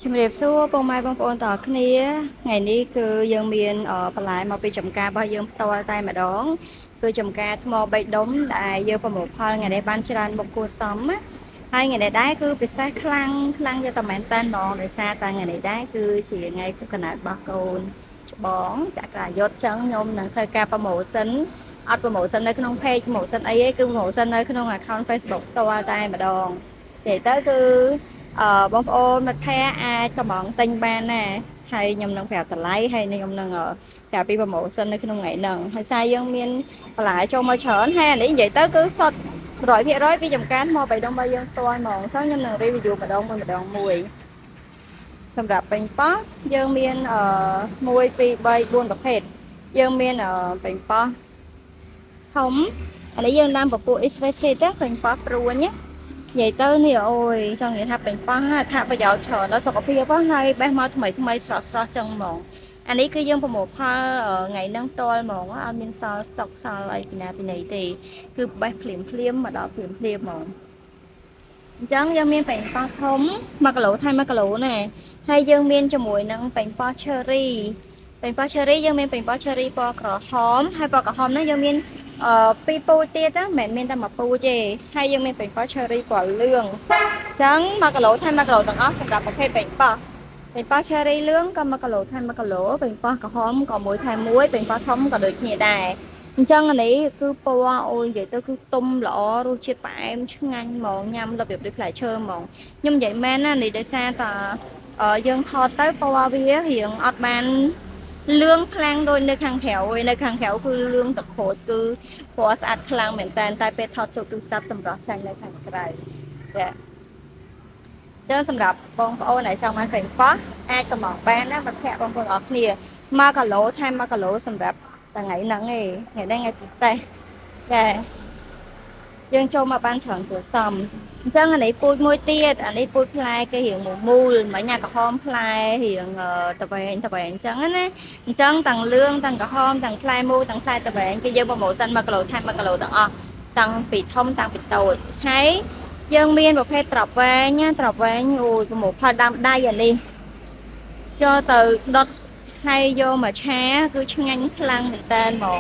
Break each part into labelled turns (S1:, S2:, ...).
S1: ជំរាបសួរពុកម៉ែបងប្អូនទាំងអស់គ្នាថ្ងៃនេះគឺយើងមានបន្លែមកពីចំការរបស់យើងផ្ទាល់តែម្ដងគឺចំការថ្មបីដុំដែលយើងប្រមូលផលថ្ងៃនេះបានច្រើនមុខគួរសមណាហើយថ្ងៃនេះដែរគឺពិសេសខ្លាំងខ្លាំងយកតែមែនតើហ្មងដោយសារតែថ្ងៃនេះដែរគឺជាថ្ងៃខួបកំណើតរបស់កូនច្បងចក្រាយុទ្ធចឹងខ្ញុំនឹងធ្វើការ promotion អត់ promotion នៅក្នុង page promotion អីទេគឺ promotion នៅក្នុង account Facebook ផ្ទាល់តែម្ដងនិយាយទៅគឺ បងប្អូនមិត្តភ័ក្តិអាចកំងទិញបានណាហើយខ្ញុំនឹងប្រាប់តម្លៃហើយខ្ញុំនឹងប្រាប់ពី promotion នៅក្នុងថ្ងៃហ្នឹងហើយសារយើងមានបន្លែចូលមកច្រើនហើយអានេះនិយាយទៅគឺសុទ្ធ100%ពីចំការមកបៃដងរបស់យើងផ្ទាល់ហ្មងអញ្ចឹងខ្ញុំនឹង review ម្ដងមួយម្ដងមួយសម្រាប់ប៉េងប៉ោះយើងមាន1 2 3 4ប្រភេទយើងមានប៉េងប៉ោះធំអានេះយើងដាំពពួក Espresso ទេប៉េងប៉ោះព្រួញណា និយាយទៅនេះអូយចង់និយាយថាប៉េងប៉ោះអត្ថប្រយោជន៍ច្រើនដល់សុខភាពហ្នឹងហើយបេះមកថ្មីថ្មីស្រស់ស្រស់ចឹងហ្មងអានេះគឺយើងប្រមូលផលថ្ងៃហ្នឹងតលហ្មងអត់មានសល់ស្តុកសល់អីពីណាពីណីទេគឺបេះភ្លាមភ្លាមមកដល់ភ្លាមភ្លាមហ្មងអញ្ចឹងយើងមានប៉េងប៉ោះធំ1គីឡូថែម1គីឡូណែហើយយើងមានជាមួយនឹងប៉េងប៉ោះ cherry ប៉េងប៉ោះ cherry យើងមានប៉េងប៉ោះ cherry ពណ៌ក្រហមហើយពណ៌ក្រហមហ្នឹងយើងមាន ពីរពូជទៀតណាមិនមែនមានតែមួយពូជទេហើយយើងមានប៉េងប៉ោះ cherry ពណ៌លឿងអញ្ចឹង1គីឡូថែម1គីឡូទាំងអស់សម្រាប់ប្រភេទប៉េងប៉ោះប៉េងប៉ោះ cherry លឿងក៏1គីឡូថែម1គីឡូប៉េងប៉ោះក្រហមក៏មួយថែមមួយប៉េងប៉ោះធំក៏ដូចគ្នាដែរអញ្ចឹងអានេះគឺពណ៌អូយនិយាយទៅគឺទុំល្អរសជាតិផ្អែមឆ្ងាញ់ហ្មងញ៉ាំរបៀបដូចផ្លែឈើហ្មងខ្ញុំនិយាយមែនណានេះដោយសារតាយើងថតទៅពណ៌វារៀងអត់បាន លឿងខ្លាំងដូចនៅខាងក្រៅឯងនៅខាងក្រៅគឺលឿងតក្រូចគឺពណ៌ស្អាតខ្លាំងមែនតើតែពេលថតចូលទូរស័ព្ទសម្រស់ចាញ់នៅខាងក្រៅចាចឹងសម្រាប់បងប្អូនដែលចង់បានប៉េងប៉ោះអាចកំងបានណាមិត្តភក្តិបងប្អូនអរគ្នា1គីឡូថែម1គីឡូសម្រាប់ថ្ងៃហ្នឹងឯងថ្ងៃនេះថ្ងៃពិសេសចាយើងចូលមកបានច្រើនគួរសមអញ្ចឹងអានេះពូជមួយទៀតអានេះពូជផ្លែគេរៀងមូលមូលមិញអាក្រហមផ្លែរៀងតវែងតវែងអញ្ចឹងណា អញ្ចឹងទាំងលឿងទាំងក្រហមទាំងផ្លែមូលទាំងផ្លែតវែងគេយើង promotion 1គីឡូថែម1គីឡូទាំងអស់តាំងពីធំតាំងពីតូចហើយយើងមានប្រភេទត្រប់វែងណាត្រប់វែងអូយប្រមូលផលដើមដៃអានេះយកទៅដុតហើយយកមកឆាគឺឆ្ងាញ់ខ្លាំងមែនតើហ្មង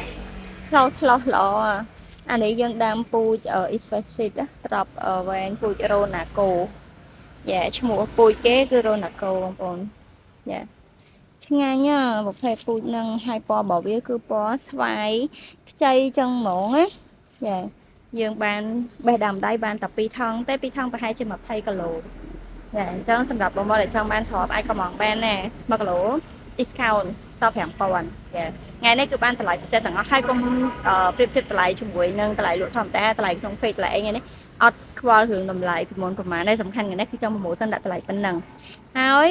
S1: ឆ្លោះឆ្លោះល្អអានេះយើងដាំពូជ Isfesit ត្រប់វែងពូជរ៉ូណាកូយ៉ាឈ្មោះពូជគេគឺរ៉ូណាកូបងប្អូនយ៉ា ឆ្ងាញ់ណាប្រភេទពូជនឹងហើយពណ៌របស់វាគឺពណ៌ស្វាយខ្ចីចឹងហ្មងណាចាយើងបានបេះដើមដៃបានតែ2ថង់ទេ2ថង់ប្រហែលជា20គីឡូចាអញ្ចឹងសម្រាប់បងប្អូនដែលចង់បានស្របអាចកំងបានណា1គីឡូ discount សល់5000ចាថ្ងៃនេះគឺបានតម្លៃពិសេសទាំងអស់ហើយកុំប្រៀបធៀបតម្លៃជាមួយនឹងតម្លៃលក់ធម្មតាតម្លៃក្នុង page តម្លៃអីថ្ងៃនេះអត់ខ្វល់រឿងតម្លៃពីមុនប្រហែលទេសំខាន់ថ្ងៃនេះគឺចង់ promotion ដាក់តម្លៃប៉ុណ្ណឹងហើយ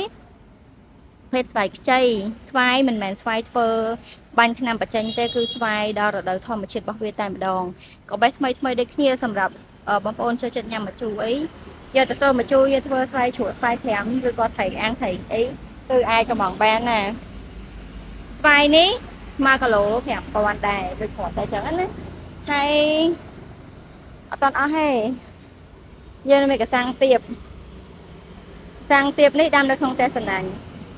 S1: ភេទស្វាយខ្ចីស្វាយមិនមែនស្វាយធ្វើបាញ់ថ្នាំបញ្ចេញទេគឺស្វាយដល់រដូវធម្មជាតិរបស់វាតែម្ដងក៏បេះថ្មីថ្មីដូចគ្នាសម្រាប់បងប្អូនចូលចិត្តញ៉ាំម្ជូរអីយកទៅធ្វើម្ជូរយកធ្វើស្វាយជ្រក់ស្វាយត្រាំឬក៏ត្រីអាំងត្រីអីគឺអាចកំងបានណាស្វាយនេះ1គីឡូ5000ដែរដូចគ្រាន់តែចឹងណាហើយអត់តអស់ទេយើងមានកសាំងទៀបសាំងទៀបនេះដាំនៅក្នុងផ្ទះសំណាញ់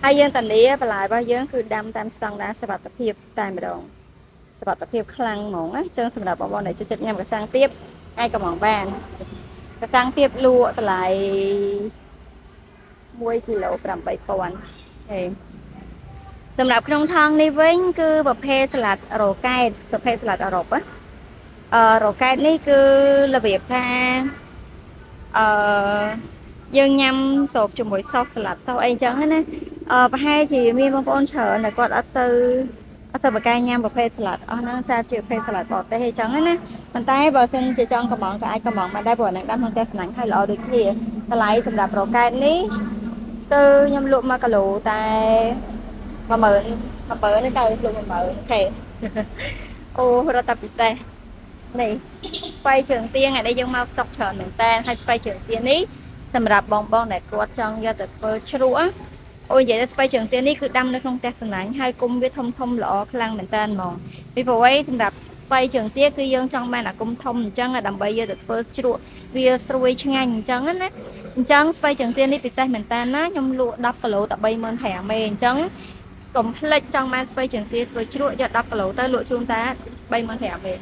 S1: ហើយយើងតានីបន្លែរបស់យើងគឺដាំតាមស្តង់ដារសុវត្ថិភាពតែម្ដងសុវត្ថិភាពខ្លាំងហ្មងណាចឹងសម្រាប់បងប្អូនដែលចូលចិត្តញ៉ាំកសាំងទៀបអាចកំងបានកសាំងទៀបលក់តម្លៃ1គីឡូ8000ហេសម្រាប់ក្នុងថង់នេះវិញគឺប្រភេទសាឡាត់រ៉ូកែតប្រភេទសាឡាត់អឺរ៉ុបណារ៉ូកែតនេះគឺរបៀបថាអឺយើងញ៉ាំស្រូបជាមួយសសសាឡាត់សសអីចឹងណា ប្រហែលជាមានបងប្អូនច្រើនដែលគាត់អត់សូវបកកាយញ៉ាំប្រភេទសាឡាត់អស់ហ្នឹងសាបជាប្រភេទសាឡាត់បរទេសអីចឹងណាប៉ុន្តែបើសិនជាចង់កំងក៏អាចកំងបានដែរព្រោះអាហ្នឹងដាំក្នុងផ្ទះសំណាញ់ហើយល្អដូចគ្នាតម្លៃសម្រាប់រ៉ូកែតនេះគឺខ្ញុំលក់1គីឡូតែ10000 10000នេះទៅលក់10000OK អូរត់តែពិសេសនេះស្បៃជើងទៀងថ្ងៃនេះយើងមកស្តុកច្រើនមែនតើហើយស្បៃជើងទៀងនេះសម្រាប់បងបងដែលគាត់ចង់យកទៅធ្វើជ្រក់អូនិយាយទៅស្បៃជើងទៀននេះគឺដាំនៅក្នុងផ្ទះសំណាញ់ហើយគុំវាធំធំល្អខ្លាំងមែនតើហ្មងពីព្រោះអីសម្រាប់ ស្ពៃជើងទាគឺយើងចង់បានអាគុំធំអញ្ចឹងដើម្បីយកទៅធ្វើជ្រក់វាស្រួយឆ្ងាញ់អញ្ចឹងណាអញ្ចឹងស្ពៃជើងទានេះពិសេសមែនតើណាខ្ញុំលក់10គីឡូតែ35,000ឯងអញ្ចឹងកុំភ្លេចចង់បានស្ពៃជើងទាធ្វើជ្រក់យក10គីឡូទៅលក់ជូនតា35,000ឯង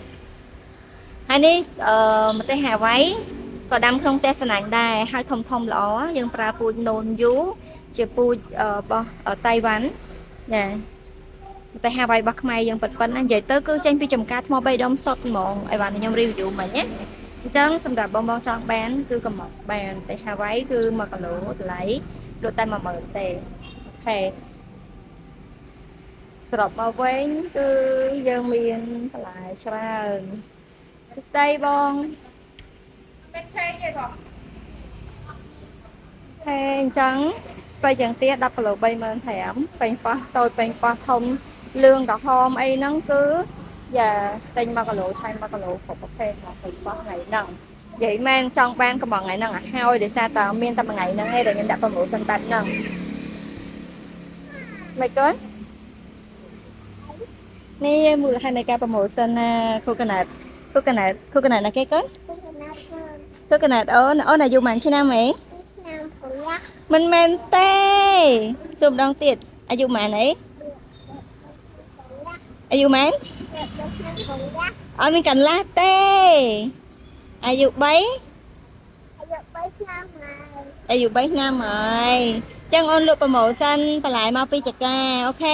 S1: ហើយនេះអឺម្ទេសហាវ៉ៃក៏ដាំក្នុងផ្ទះសំណាញ់ដែរហើយធំធំល្អយើងប្រើពូជណូនយូជាពូជរបស់តៃវ៉ាន់ចាម្ទេសហាវ៉ៃរបស់ខ្មែរយើងប៉ិនៗណានិយាយទៅគឺចេញពីចំការថ្ម3ដុំសុទ្ធហ្មងអីវ៉ាន់ខ្ញុំ review មិញណាអញ្ចឹងសម្រាប់បងបងចង់បានគឺកំងបានតែហាវ៉ៃគឺ1គីឡូតម្លៃលក់តែ10000ទេOK សរុបមកវិញគឺយើងមានបន្លែច្រើនសួស្តីបង
S2: មិនឆេងទេបង
S1: ហេអញ្ចឹងស្ពៃជើងទា10គីឡូ35,000ពេញប៉ោះតូចពេញប៉ោះធំលឿងក្រហមអីហ្នឹងគឺយ៉ាទិញ1គីឡូថែម1គីឡូគ្រប់ប្រភេទមកពេញប៉ោះថ្ងៃហ្នឹងនិយាយមែនចង់បានកំងថ្ងៃហ្នឹងឲ្យហើយដោយសារតើមានតែមួយថ្ងៃហ្នឹងឯងដែលខ្ញុំដាក់ promotion បែបហ្នឹងមិនកូននេះមូលហេតុនៃការ promotion ណា coconut coconut coconut ណាគេកូន coconut អូនអូនអាយុប៉ុន្មានឆ្នាំហី
S3: ឆ្នាំកន្លះ
S1: មិនមែនទេសួរម្ដងទៀតអាយុប៉ុន្មានអីអាយុប៉ុន្មាន
S3: ឆ្នាំកន្លះ
S1: អត់មានកន្លះទេអាយុ3
S3: អាយុ3ឆ្នាំហើយ
S1: អាយុ3ឆ្នាំហើយអញ្ចឹងអូនលក់ promotion បន្លែមកពីចកា OK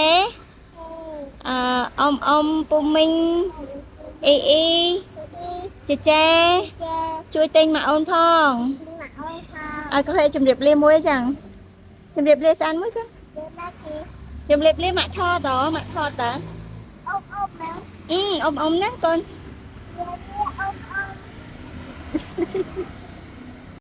S1: អឺអ៊ំអ៊ំពូមីងអ៊ីអ៊ី
S3: ទី
S1: ចាចា
S3: ចេ
S1: ជួយទិញមកអូនផង
S3: មកអូនផង
S1: ឲ្យកុហេជំរាបលាមួយចឹងជំរាបលាស្អាតមួយកូន
S3: យកមកគេ
S1: ជំរាបលាម៉ាក់ថតតម៉ាក់ថតតា
S3: អ៊ំអ៊ំមក
S1: អឺអ៊ំអ៊ំណាកូន
S3: យកអ៊ំអ៊ំ